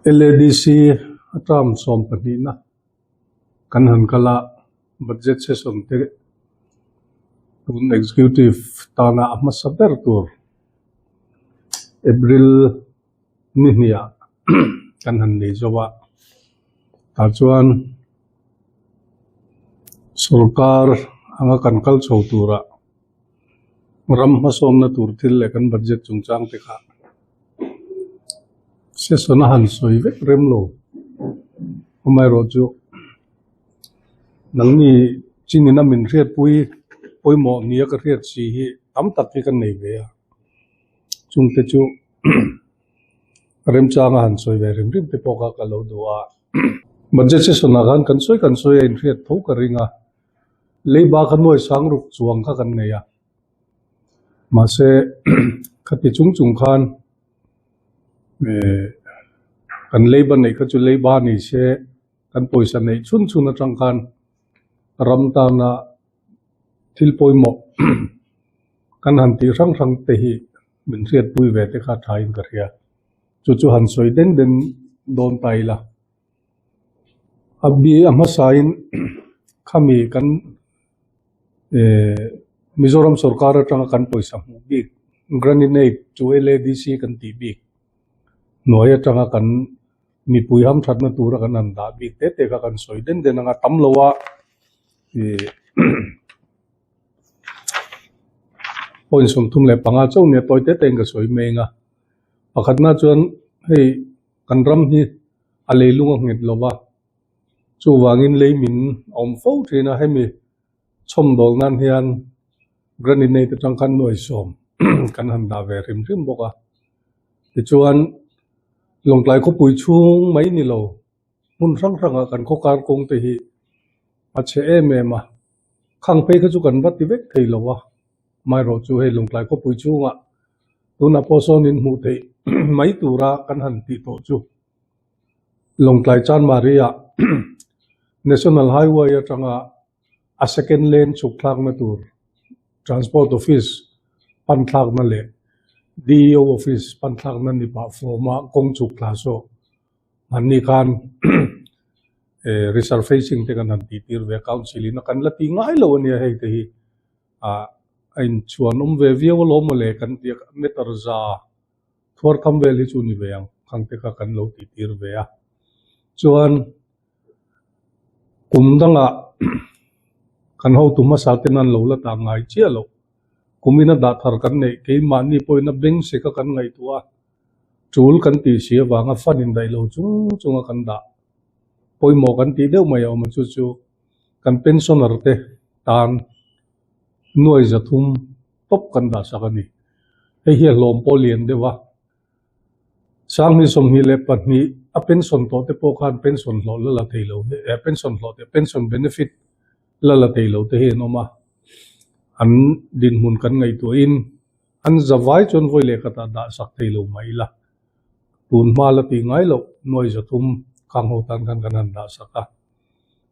LADC a term sawmpahnihna kan han kal a, budget session te tun executive tana a hmasa ber tur April ni hniah kan han nei zo a, tah chuan sorkar anga kan kal chho turah ram hmasawnna tur thil leh kan budget chungchang te kha session a han sawi vek rem lo. Amaherawhchu nangni chin ina min hriatpui pawimawh nia ka hriat si hi tam tak hi ka nei ve a, chungte chu remchanga han sawi ve hrim hrim te pawh kha ka lo duh a. Budget session ah khan kan sawi kan sawi a inhriat tho ka ring a. Leiba kha nuai sang ruk chuang kha kan nei a, mahse khati chung chung khan eh kan leiba neih kha chu leiba ni se kan pawisa neih chhun chhun atang khan ram tana thil pawimawh kan han tih hrang hrang te hi min hriatpui ve te kha thain ka hria. Chu chu han sawi den den dawn ta ila. A bi a hmasain khami kan eh Mizoram sorkar atanga kan pawisa hmuh bik Granite chu LADC kan tih bik hnuai atanga kan mipui hamthatna tura kan han dah bik te te kha kan sawi den den anga tam lo a ih point 35 chauh nia tawi te tein ka sawi meng a pakhatna chuan hei kan ram hi a leilung a nghet lo va, chuvangin lei min a awm fo thin a, hemi chhawmdawl nan hian granite atang khan nuai sawm kan han dah ve hrim hrim bawk a, tichuan Lawngtlai khawpui chhung mai ni lo hmun hrang hrangah kan khaw kar kawng te hi a chhe em em a, khang phei kha chu kan va ti vek thei lo a, amaherawhchu hei Lawngtlai khawpui chhungah tunah pawh sawn in hmuh theih mai tura kan han tih tawh chu Lawngtlai Chanmari-ah National Highway atanga a second lane chhuk thlakna tur Transport Office pan thlakna leh DEO Office pan thlakna ni pah fawma kawng chhuk thla saw hmanni khan eh resurfacing te kan han tih tir ve a Council in a kan la ti ngai lo a nia hei te hi ah a inchhuan awm ve viau alawm mawle kan ti a meter za thuar tham vel hi chu ni ve ang khang te kha kan lo tih tir ve a chuan kum dangah kan hotu hmasa ten an lo la ta ngai chiah loh kum ina dah thar kan neih keimahni pawhin a beng sek a kan ngaihtuah a tul kan tih si avanga fan indaih lo chung chunga kan dah pawimawh kan tih deuh mai a awm a chu chu kan pensioner te tan nuai 300 tawp kan dah sak a ni. Hei hi a hlawm pawh lian deuh a, 2022 a pension tawh te pawh khan pension hlawh la la thei lo eh pension hlawh te pension benefit la la thei lo te hi an awm a, an dinhmun kan ngaihtuahin an zavai chuan vawi leh khatah dah sak thei lo mai ila, tun hma la tih ngai loh nuai 300 khang ho tan khan kan han dah sak a.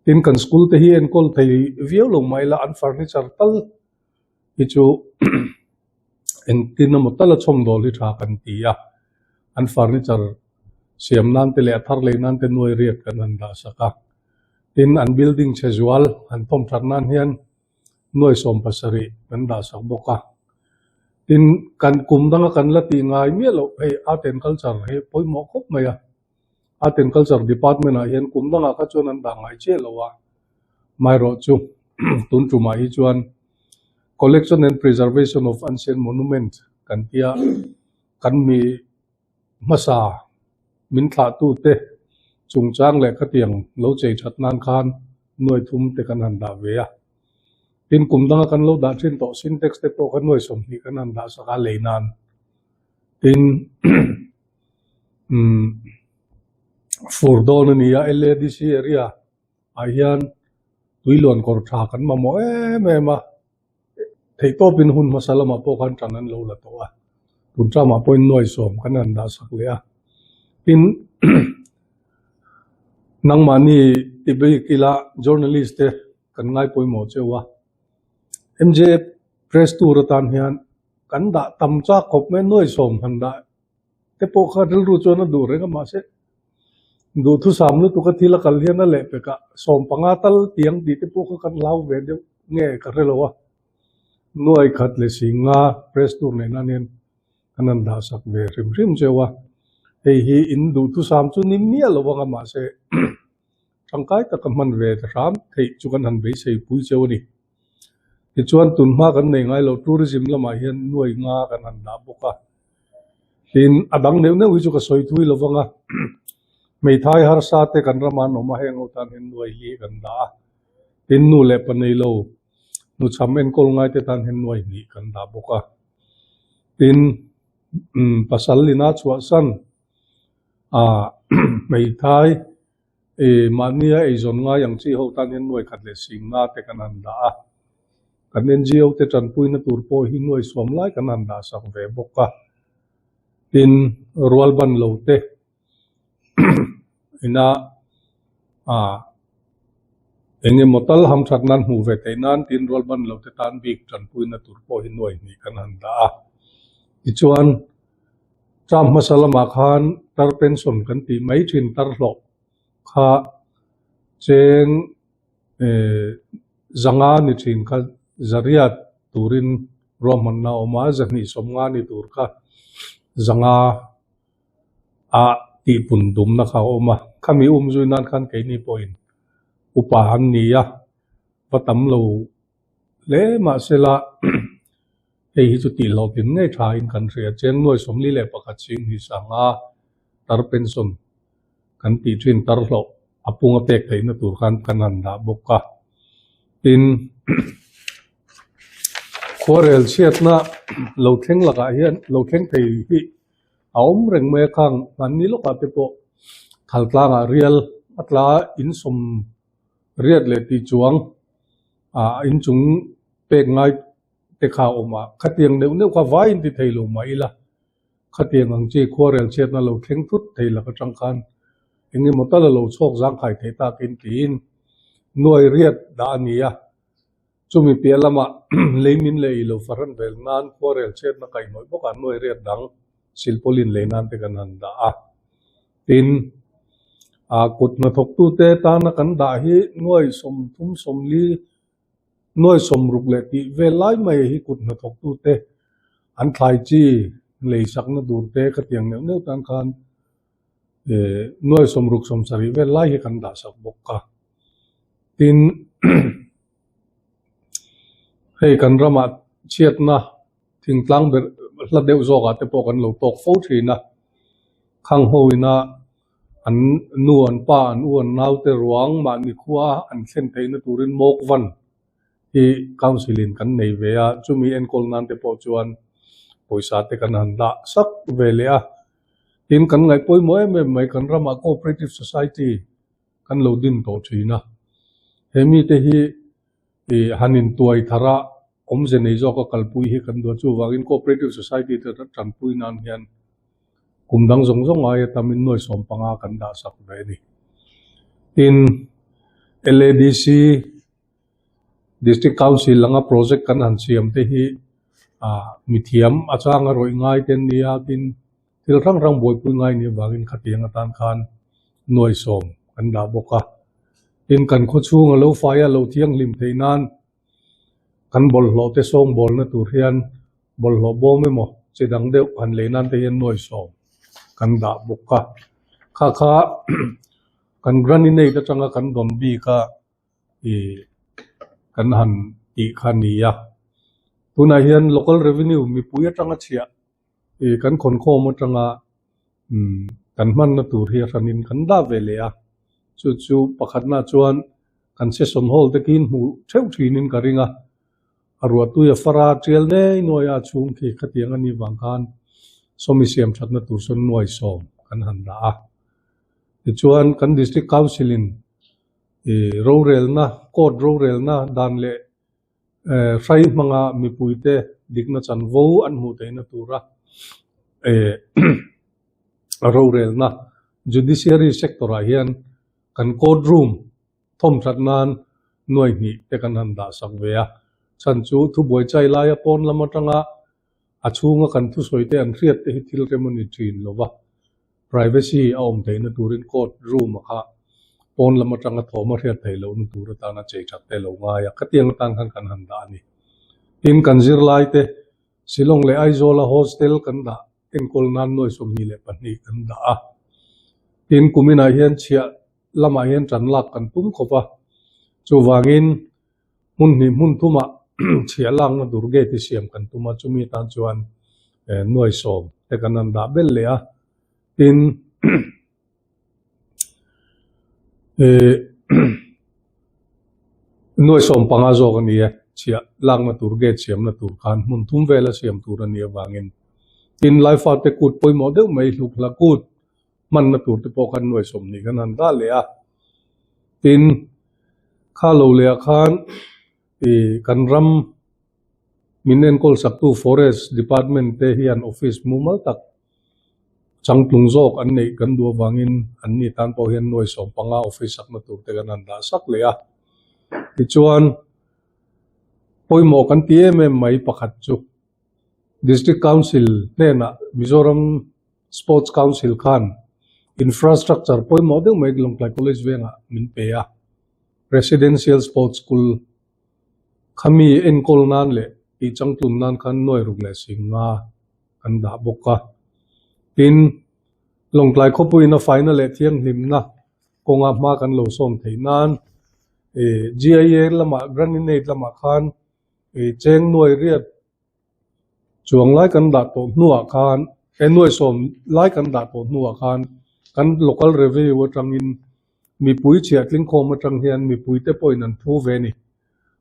Tin kan school te hi enkawl thei viau lo mai ila an furniture tal hi chu engtin emaw tal a chhawmdawl hi tha kan ti a, an furniture siam nan te leh a thar lei nan te nuai riat kan han dah sak a. Tin an building chhe zual han thawm that nan hian nuai 17 kan dah sak bawk a. Tin kan kum danga kan la tih ngai miah loh hei art and culture hi pawimawh khawp mai a. Art and Culture Department ah hian kum dangah kha chuan an dah ngai chiah lo a, amaherawh chu tun tumah hi chuan Collection and Preservation of Ancient Monument kan tia kan mi hmasa min thlahtu te chungchang leh khatiang lo chei that nan khan nuai 3 te kan han dah ve a. Tin kum danga kan lo dah thin tawh Sintex te pawh kha nuai 20 kan han dah sak a lei nan. Tin umm fur dawn a ni a LADC area ah hian tui luan kawr tha kan mamawh em em a theih tawpin hun hmasa lamah pawh khan tan an lo la tawh a tun tlamah pawhin nuai 10 kan han dah sak leh a tin nangmahni ti bik ila journalist te kan ngai pawimawh cheu a M_J press tour atan hian kan dah tam chak khawp mai nuai 10 han dah te pawh kha rilru chuan a duh reng a mahse. Duhthusam lutuka thil a kal hian a lehpekah 15 tal tiang tih te pawh kha kan hlau ve deuh nge ka hre lo a. Nuai khat leh singa press tur neih nan hian kan han dah sak ve hrim hrim cheu a. Hei hi in duhthusam chu ni miah lo anga mahse tangkai taka hman ve ta hram theih chu kan han beisei pui cheu a ni. Tichuan tunhma kan nei ngai lo tourism lamah hian nuai nga kan han dah bawk a. Tin, a dang neuh neuh hi chu ka sawi thui lo vang a, hmeithai harsa te kan rama an awm a, heng ho tan hian nuai li kan dah a. Tin, nu leh pa nei lo, hnuchham enkawl ngai te tan hian nuai hnih kan dah bawk a. Tin, pasal ina chhuahsan ah hmeithai mahnia eizawn ngai ang chi ho tan hian nuai khat leh sing nga te kan han dah a. Kan NGO te tanpuina tur pawh hi nuai suam lai kan han dah sak ve bawk a. Tin, rual ban lo te ina ah eng emaw tal ham that nan hmuh ve theih nan tin rual ban lo te tan bik tanpuina tur pawh hi nuai hnih kan han dah a. Tichuan, term hmasa lamah khan tar pension kan tih mai thin tar hlawh kha cheng Zanga ni thin kha zariat turin ruahmanna a awm a, zahnih 50 ni tur kha zanga a tihpun dumna kha a awm a. Khami um zui nan khan keini pawhin upa an ni a, va tam lo hle mahsela hei hi chu tihhlawhtlin ngei thain kan hria. Cheng nuai 41 sing 2 sanga tar pension kan tih thin tar hlawh a punga pek theihna tur khan kan han dah bawk a. Tin, khuarel chhiatna lo thleng lakah hian lo thleng thei hi a awm reng mai a khang hmanni lawkah te pawh thal tlangah rial a tla insawm riat leh tih chuang ah inchung pek ngai te kha a awm a. Khatiang neuh neuh kha vai in ti thei lo mah ila. Khatiang ang chi khuarel chhiatna lo thleng thut thei lak atang khan eng emaw tal a lo chhawk zangkhai thei takin tiin nuai riat dah a ni a. Chumi piah lamah leimin leh ilo fahran vel nan khuarel chhiatna kaihhnawih bawkah nuai riat dang silpawlin lei nan te kan han dah a. Tin, kut hnathawktute tana kan dah hi nuai 30 40 Nuai 60 leh tih vel lai mai hi kut hnathawktute an thlai chi lei sakna tur te khatiang neuh neuh tan khan nuai 60 70 vel lai hi kan dah sak bawk a. Tin, hei kan ramah chhiatna thingtlang ber hla deuh zawkah te pawh kan lo tawk fo thin a. Khang ho ina An nu, an pa, an u, an naute ruang mahni khua an thlen theihna turin mawk van hi Council in kan nei ve a, chumi enkawl nan te pawh chuan pawisa te kan han dah sak ve leh a. Tin, kan ngaih pawimawh em em mai kan ramah Cooperative Society kan lo din tawh thin a. He mite hi Ih, han intuai thar a, awmze nei zawka kalpui hi kan duh a, chuvangin Cooperative Society te tanpui nan hian kum dang zawng zawng aia tamin nuai 15 kan dah sak ve a ni. Tin, LADC, District Council anga project kan han siam te hi ah mithiam a changa rawih ngai te an ni a, tin Thil hrang hrang buaipui ngai nih avangin khatiang atan khan nuai 10 kan dah bawk a. Tin, kan khaw chhung a lo fai a, lo thianghlim theih nan kan bawlhhlawh te sawngbawlna tur hian bawlhhlawh bawm emaw chi dang deuh han lei nan te hian nuai 10 kan dah bawk a. Kha kha kan grant-in-aid atanga kan dawn bik a ih kan han tih kha a ni a. Tunah hian local revenue mipui atanga chhiah Ih kan khawnkhawm atanga umm kan hmanna tur hi a hranin kan dah ve leh a, chu chu pakhatna chuan kan session hall te khi hmuh theuh thinin ka ring a, a ruahtui a far a tial nei nuai a chhung khi khatiang a nih vang khan sawmi siam thatna tur sawn nuai 10 kan han dah a. Tichuan kan district council in ih rorelna court rorelna dan leh Hrai hmanga mipuite dikna chanvo an hmuh theihna tura rorelna Judiciary sector-ah hian kan court room thawmthat nan nuai hnih te kan han dah sak ve a. Chhan chu thubuai chai laia pawn lam atanga a chhunga kan thusawi te an hriat te hi thil rem a ni thin lo va. Privacy a awm theihna turin court room a kha pawn lam atanga thawm a hriat theih lohna tur atana chei that te lo ngai a, khatiang atan khan kan han dah a ni. Tin, kan zirlai te Shillong leh Aizawl-a hostel kan dah enkawl nan nuai 22 kan dah a. Tin, kuminah hian chhiah lamah hian tan lak kan tum khawp a, chuvangin hmun hnih hmun thumah chhiah lakna tur gate hi siam kan tum a, chumi tan chuan nuai sawm te kan han dah belh leh a, tin nuai 15 zawk a ni e, chhiah lakna tur gate siamna tur khan hmun thum vela siam tur a nih avangin tin Laifate kut pawimawh deuh mai hlukhla kut hmanna tur te pawh khan nuai 20 kan han dah leh a. Tin, kha lo leh ah khan ih kan ram min enkawl saktu Forest Department te hian office mumal tak changtlung zawk an neih kan duh avangin an ni tan pawh hian nuai 15 office sakna tur te kan han dah sak leh a. Tichuan, pawimawh kan ti em em mai pakhat chu District Council hnenah Mizoram Sports Council khan infrastructure pawimawh deuh mai Lawngtlai College vengah min pe a, Residential Sports School khami enkawl nan leh tihchangtlun nan khan nuai ruk leh sing nga kan dah bawk a. Tin, Lawngtlai khawpuiin a faina leh thianghlimna kawnga hma kan lo sawm theih nan GIA lamah, Grant in Aid lamah khan cheng nuai riat Chuang lai kan dah tawh hnuah khan, he nuai sawm lai kan dah tawh hnuah khan kan local revenue atangin mipui chhiah tlingkhawm atang hian mipuite pawhin an phu ve a ni.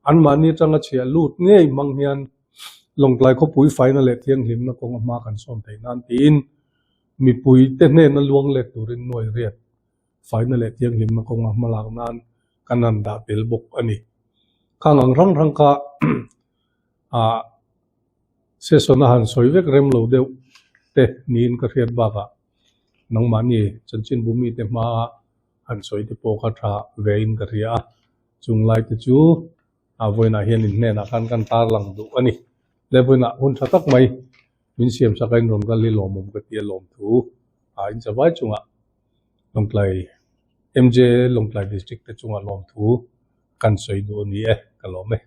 Anmahni atanga chhiah lut ngei hmang hian Lawngtlai khawpui faina leh thianghlimna kawng a hma kan sawm theih nan tiin mipuite hnena luang let turin nuai riat faina leh thianghlimna kawnga hma lak nan kan han dah tel bawk a ni. Khang ang hrang hrang kha ah session a han sawi vek rem lo deuh te niin ka hriat bakah nangmahni chanchinbu mite hmaa han sawi te pawh kha tha ve in ka hria a, chung lai te chu a vawiinah hian in hnenah khan kan tarlang duh a ni. Le vawiinah hun tha tak mai min siam sak a inrawn kal hi lawmawm ka ti a lawmthu a inzavai chungah Lawngtlai MJ Lawngtlai District te chungah lawmthu kan sawi duh a ni e, ka lawm e.